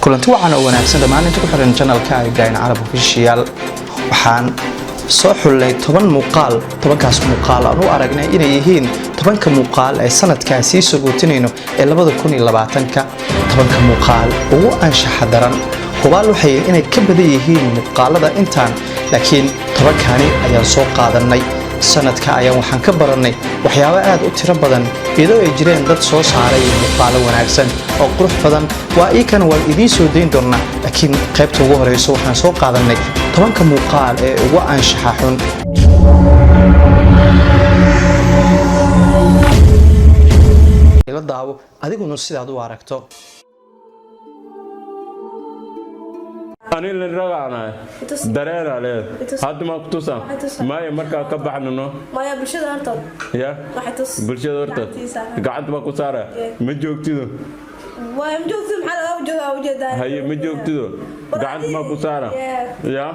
Kulanti wacan oo wanaagsan dhammaan inta ku xiran channelka Ibrahim Carab Official. Waxaan soo xullay 10 muuqaal, 10kaas muuqaal aan u aragnay inay yihiin 10ka muuqaal ee sanadkaa sii sagootinayno ee 2020-ka, 10ka muuqaal ugu anshaxa daran. Hubaal waxay inay ka badan yihiin muuqaalada intaan, laakiin 10kani ayaan soo qaadanay. Sanadka ayaan waxaan ka barannay waxyaabo aad u tiro badan, iyadoo ay jireen dad soo saaray muuqaalo wanaagsan oo qurux badan. Waa iikan waan idiin soo dayn doonaa, laakiin qaybta ugu horeyso waxaan soo qaadanay 10ka muuqaal ee ugu anshaxa xun. Ila daawo adiguna sidaad u aragto. Ani la ragaanahay dareenaa leed hadda maa kutusaa maya markaa ka baxnano. Maya, bulshada hortood. Ya. Waxay tus. Bulshada hortood. Gacantiisa. Gacanta baa ku saara, ma joogtido. Waay, ma joogtido, maxaa laga joogaa ujeedaa? Haye, ma joogtido, gacanta maa ku saara. Ya,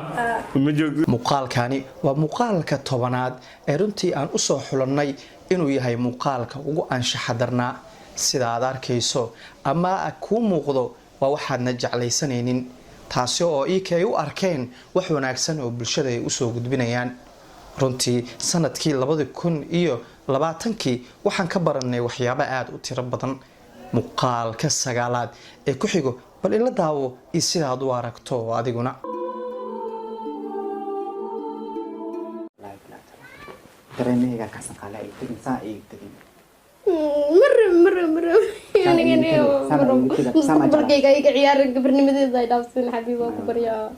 ma joogtido. Muuqaalkani waa muuqaalka 10aad ee runtii aan u soo xulannay inuu yahay muuqaalka ugu anshaxa darnaa. Sida aad arkayso ama kuu muuqdo, waa waxaadna jeclaysanaynin, taasi oo iika ay u arkeen wax wanaagsan oo bulshada ay usoo gudbinayaan. Runtii sanadkii 2020-kii waxaan ka barannay waxyaabo aada u tiro badan. Muuqaalka 9aad ee ku xigo bal ila daawo iyo sidaad u aragto adiguna. Dareemahayga kacsan qaala ay tegin saa ay tegin. Mare mare mare, mustaqbalkayga iga ciyaarin, gabarnimadeeda ay dhaafsin. Xabiib, waa ku baryaa,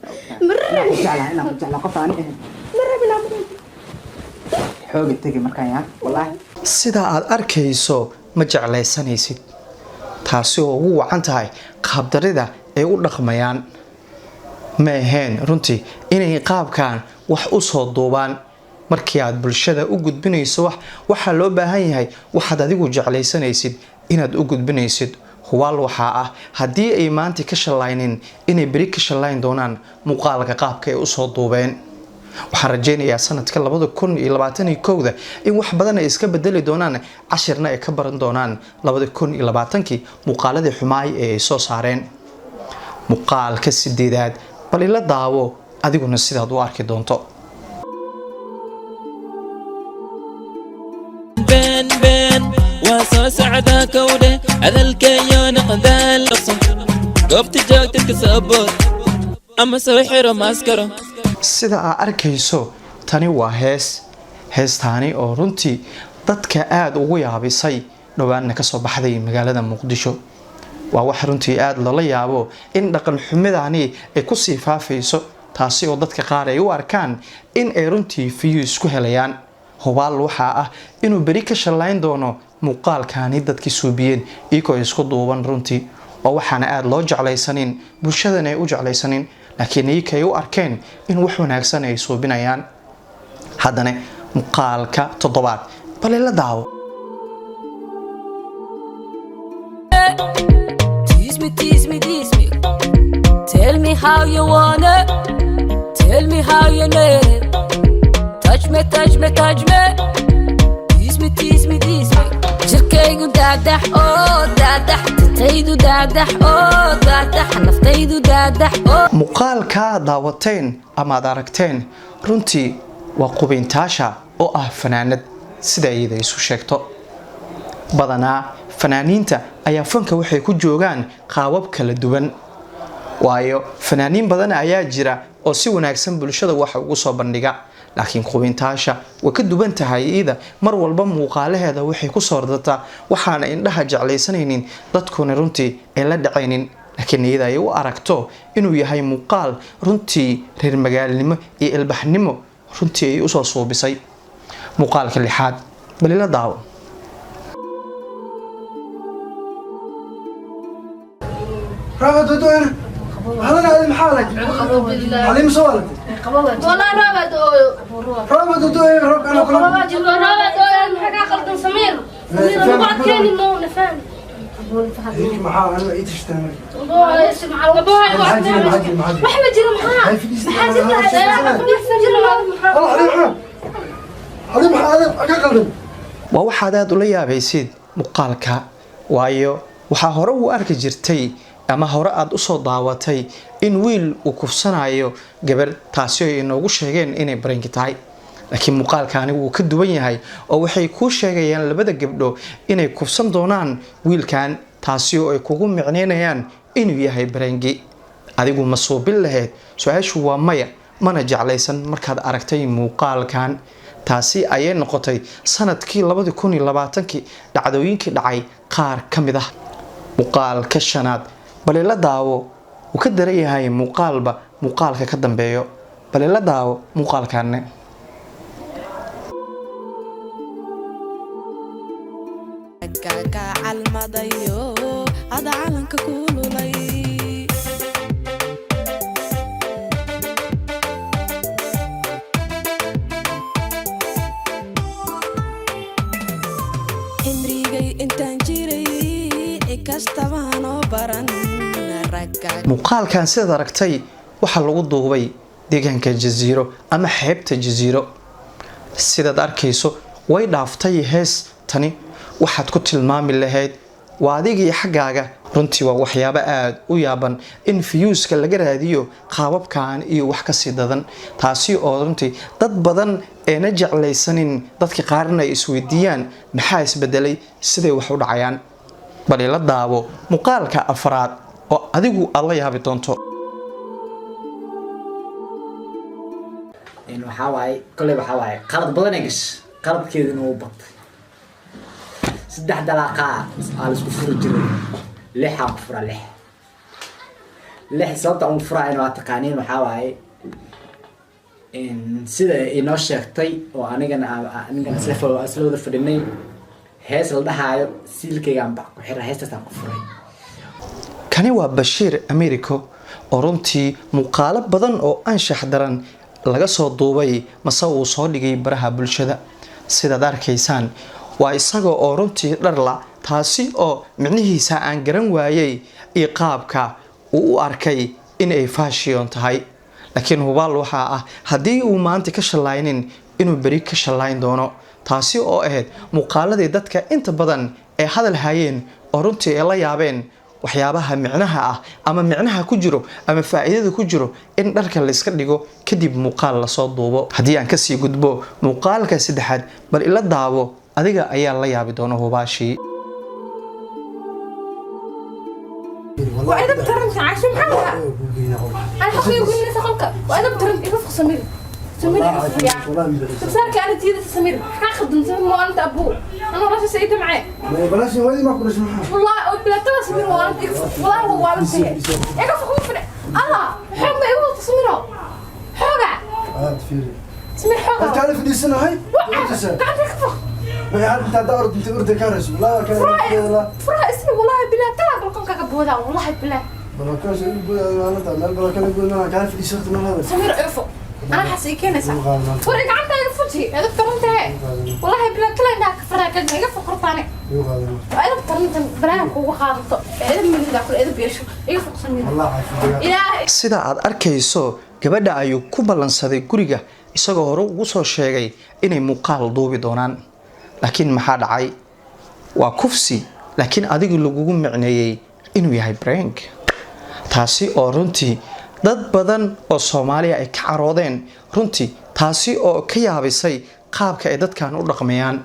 mare. Inaan ku jeclahay, inaan ku jeclaa qof aan ahayn. Mare binaa. Xooga tegi markaan yaa wallaahi. Sida aad arkayso, ma jeclaysanaysid, taasi oo ugu wacan tahay qaabdarida ay u dhaqmayaan. Ma ahayn runtii inay qaabkan wax u soo duubaan. Markii aad bulshada u gudbinayso wax, waxaa loo baahan yahay waxaad adigu jeclaysanaysid inaad u gudbinaysid. Hubaal waxaa ah haddii ay maanta ka shallaynin inay beri ka shallayn doonaan muuqaalka qaabka ay usoo duubeen. Waxaan rajaynayaa sanadka 2021-da in wax badan ay iska bedeli doonaan, cashirna ay ka baran doonaan 2020-kii muuqaaladii xumaay ee ay soo saareen. Muuqaalka 8aad bal ila daawo adiguna sidaad u arki doonto. Been been waa soo socdaa, kowdhe hadalkeeyo naqdaal dhaqso, goobta joogta ka soo bood ama soo xiro maaskaro. Sida aad arkayso, tani waa hees, heestaani oo runtii dadka aada ugu yaabisay, dhowaanna kasoo baxday magaalada Muqdisho. Waa wax runtii aada loola yaabo in dhaqan xumidani ay kusii faafayso, taasi oo dadka qaar ay u arkaan in ay runtii views ku helayaan. Hubaal waxaa ah inuu beri ka shallayn doono muuqaalkani dadkii suubiyeen iyagoo isku duuban. Runtii oo waxaana aada loo jeclaysanin, bulshadana ay u jeclaysanin, laakiin iyaka ay u arkeen in wax wanaagsan ay suubinayaan. Haddana muuqaalka 7aad bal ila daawo. Tease me, tease me, tease me. Tell me how you want it. Tell me how you need it. Touch me, touch me, touch me. Tease me, tease me, tease me. Jirkaygu daadax oo daadax, tintaydu daadax oo daadax, naftaydu daadax oo. Muuqaalkaa daawateen ama aad aragteen runtii waa Qubeyntaasha oo ah fanaanad sida iyada isu sheegto. Badanaa fanaaniinta ayaa fanka waxay ku joogaan qaabab kala duwan, waayo fanaaniin badan ayaa jira oo si wanaagsan bulshada wax ugu soo bandhiga, laakiin Qubeyntaasha way ka duwan tahay. Iyada mar walba muuqaalaheeda waxay ku soo radataa waxaana indhaha jeclaysanaynin, dadkuna runtii ay la dhacaynin, laakiin iyada ay u aragto inuu yahay muuqaal runtii reer magaalnimo iyo ilbaxnimo runtii ay usoo suubisay. Muuqaalka 6aad bal ila daawo. رابط ودوين هذا هذا محالك حليم سوالك. والله رابط. رابط ودوين رابط انا كل رابط maxaa qaldan? Samiir, Samiir, ugu adkeeni mo nafaan. هيك محال انا ايش تشتغل؟ Wax ma jiro, maxaa maxaa jira? والله حليم حليم حليم حليم قلبي. Waa waxaad aada ula yaabaysid muuqaalka, waayo waxaa hore u arki jirtay Ama hore aada usoo daawatay in wiil uu kufsanayo gabar, taasi oo inoogu sheegeen inay prank tahay, laakiin muuqaalkaani wuu ka duwan yahay oo waxay kuu sheegayaan labada gabdho inay kufsan doonaan wiilkan, taasi oo ay kugu micneynayaan inuu yahay prank. Adigu ma suubin lahayd? Su-aashu waa maya, mana jeclaysan markaad aragtay muuqaalkan. Taasi ayay noqotay sanadkii 2020-kii dhacdooyinkii dhacay qaar ka mid ah. Muuqaalka shanaad bal ila daawo. Wuu ka daran yahay muuqaalba muuqaalka ka dambeeyo. Bal ila daawo muuqaalkaane. Calmadayo ada calanka kululay. Cimrigay intaan jiray ikastabaanoo baran ragga. Muuqaalkan sidaad aragtay waxaa lagu duubay deegaanka Jasiiro ama xeebta Jasiiro. Sidaad arkayso way dhaaftay hees tani. Waxaad ku tilmaami lahayd waa adigii xaggaaga. Runtii waa waxyaabo aada u yaaban in views-ka laga raadiyo qaababkan iyo wax kasii dadan, taasi oo runtii dad badan eena jeclaysanin, dadka qaarna ay isweydiiyaan maxaa isbedelay, siday wax u dhacayaan. Bal ila daawo muuqaalka afraad oo adigu aad la yaabi doonto. Waxaa waaye, kolley waxaa waaye qalad badan ay gashay, qaladkeedina wuu batay. Saddex dalaaqaa aa la isku furi jiray, lixaa ku fura, lix lix. Sababta aan furaayana waa taqaaniin. Waxaa waaye sida inoo sheegtay oo anigana isla wada fadhinay, hees la dhahaayo "Siilkaygaan bac ku xira", heestaasaan ku furay. Kani waa Bashiir Americo oo runtii muuqaalo badan oo anshax daran laga soo duubay mase uu soo dhigay baraha bulshada. Sidaad arkaysaan waa isaga oo runtii dharla, taasi oo micnihiisa aan garan waayey iyo qaabka uu u arkay in ay fashion tahay. Laakiin hubaal waxaa ah haddii uu maanta ka shallaynin inuu beri ka shallayn doono, taasi oo ahayd muuqaaladii dadka inta badan ay hadal hayeen oo runtii ay la yaabeen waxyaabaha micnaha ah ama micnaha ku jiro ama faa'iidada ku jiro in dharka la iska dhigo kadib muuqaal lasoo duubo. Haddii aan kasii gudbo muuqaalka saddexaad, bal ila daawo, adiga ayaa la yaabi doona hubaashii. وأنا بترنت عايشة معاها، أنا حقي يقول لي قلك وأنا بترنت. إيه سمير، سمير يا تبصرك أنا تيجي سمير حاخذ سمير، مو أنت أبوه، أنا راسي سيدة معاه. بلاش ولي ما كناش معاه. والله بلا ترى سمير وأنت، والله هو وأنت إيه فخور الله حوجة. إيه سمير حوجة. عاد فيري. سمير حوجة. تعرف دي السنة هاي؟ قاعد يخفق. ما يعرف انت ارض، انت اردن كارس والله كان. فرا اسمي والله بلا ترى بالكم كبودا والله بلا. بلاكاش يقول انا بلاكاش يقول انا كان في شرط من هذا. سمير عفو، انا حاسه كينسا فرق عندها فوتي هذا ترنت والله بلا كلا انها كفرها كذا يفق قرطاني. انا ترنت بلا كوغ قادته اذا من ذاك اذا بيشو يفق سمير. والله عافية. Sida aad arkayso gabadha ayuu ku ballansaday guriga, isagoo hore ugu soo sheegay inay muuqaal duubi doonaan. Laakiin maxaa dhacay? Waa kufsi, laakiin adigu lagugu micneeyey inuu yahay prank, taasi oo runtii dad badan oo Soomaaliya ay ka caroodeen runtii, taasi oo ka yaabisay qaabka ay dadkan u dhaqmayaan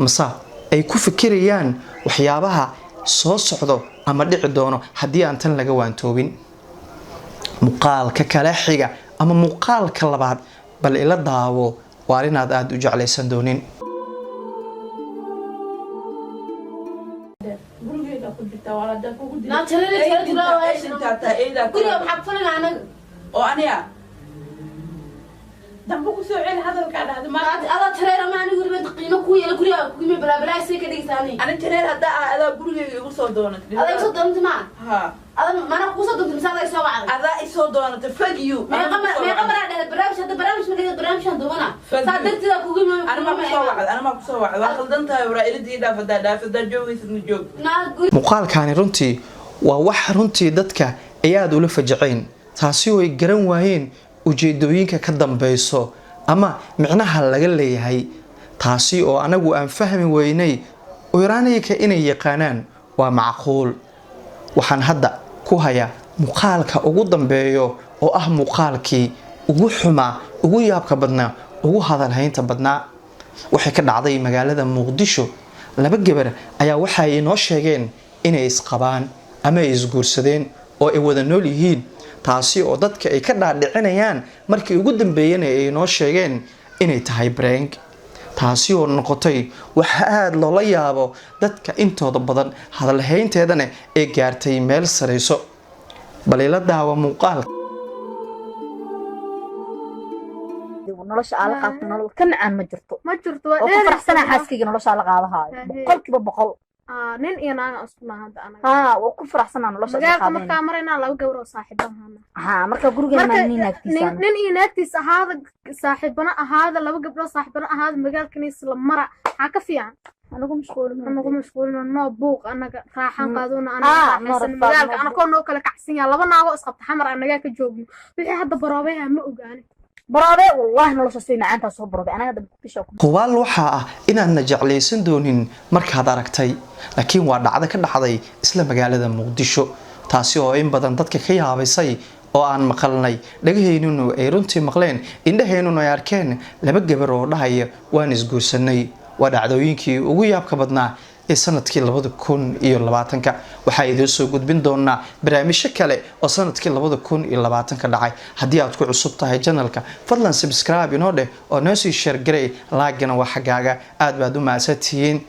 mase ay ku fikirayaan waxyaabaha soo socdo ama dhici doono haddii aan tan laga waantoobin. Muuqaalka kale xiga ama muuqaalka labaad bal ila daawo, waa inaad aada u jeclaysan doonin. لا ترى ترى guriga maxaa ku falina anaga? Oo aniga dambe ku soo celi hadalkaa dhahda ma. Adaa tareera ma anigu weliba qiimo ku yeela guriga kugime balaabalaa say ka dhigtaani. Ani tareer haddaa ah, adaa gurigeyga igu soo doonatay. Adaa isoo doontay ma? Ha. Adaa mana kuusoo doontay mise adaa isoo wacday? Adaa isoo doonatay, fuck you. Meeqa maraa dhahday barnaamij hadda, barnaamij ma dhigay, barnaamijaan duubana saa darteeda kugime. Anima kusoo wacday, anima kusoo wacday. Waa khaldan tahay waraa, iladii dhaaf haddaa dhaaf, haddaa joogaysid ma joog. Muuqaalkaani runtii waa wax runtii dadka ay aada ula fajaceen, taasi oo ay garan waayeen ujeedooyinka ka dambeyso ama micnaha laga leeyahay, taasi oo anagu aan fahmi weynay. Oyraanayka inay yaqaanaan waa macquul. Waxaan hadda ku haya muuqaalka ugu dambeeyo oo ah muuqaalkii ugu xumaa, ugu yaabka badnaa, ugu hadalhaynta badnaa. Waxay ka dhacday magaalada Muqdisho. Laba gabar ayaa waxay inoo sheegeen inay isqabaan ama ay isguursadeen oo ay wada nool yihiin, taasi oo dadka ay ka dhaadhicinayaan. Markii ugu dambeeyana ay inoo sheegeen inay tahay prank, taasi oo noqotay waxa aada loola yaabo, dadka intooda badan hadalhaynteedana ee gaartay meel sareyso. Bal ila daawa muuqaalka. Nolosha aala qaabta, nolol ka macaan ma jirto. Ma jirto. Oo ku faraxsanaa xaaskayga nolosha ala qaadahaayo 100%. Nin iyo naaga isku naha hadda anaga. Haa, waa ku faraxsanaa nolosha isla magaalka qaadayna. Markaa maraynaa laba gabar oo saaxiibahana. Haa, marka gurigeena marka nin naagtiisa nin iyo naagtiis ahaada, saaxiibana ahaada, laba gabdhood saaxiibana ahaada, magaalkana isla mara, maxaa ka fiican? Anagu mashquulin. Anagu mashquulina, noo buuq, anaga raaxan qaadona, Ah, anaga noo raaxaysan rafaad, magaalka noo anakoo noo kala kacsan yaha, laba naagoo isqabta xamar anagaa ka joogno. Wixii hadda baroobeha ma ogaani. Baroobe, wallahi nolosha say macaantaa soo baroobe anaga hadda Muqdisho ku Hubaal waxaa ah inaadna jeclaysan doonin markaad aragtay, laakiin waa dhacdo ka dhacday isla magaalada Muqdisho, taasi oo in badan dadka ka yaabaysay oo aan maqalnay, dhagahaynunu ay runtii maqleen, indhahaynuna ay arkeen laba gabar oo dhahaya waan isguursanay. Waa dhacdooyinkii ugu yaabka badnaa ee sanadkii 2020-ka. Waxaa idiin soo gudbin doonaa barnaamijyo kale oo sanadkii 2020-ka dhacay. Haddii aad ku cusub tahay channelka, fadlan subscribe inoo dheh oo noo sii share garey, like-gana waa xaggaaga. Aad baad u mahadsantihiin.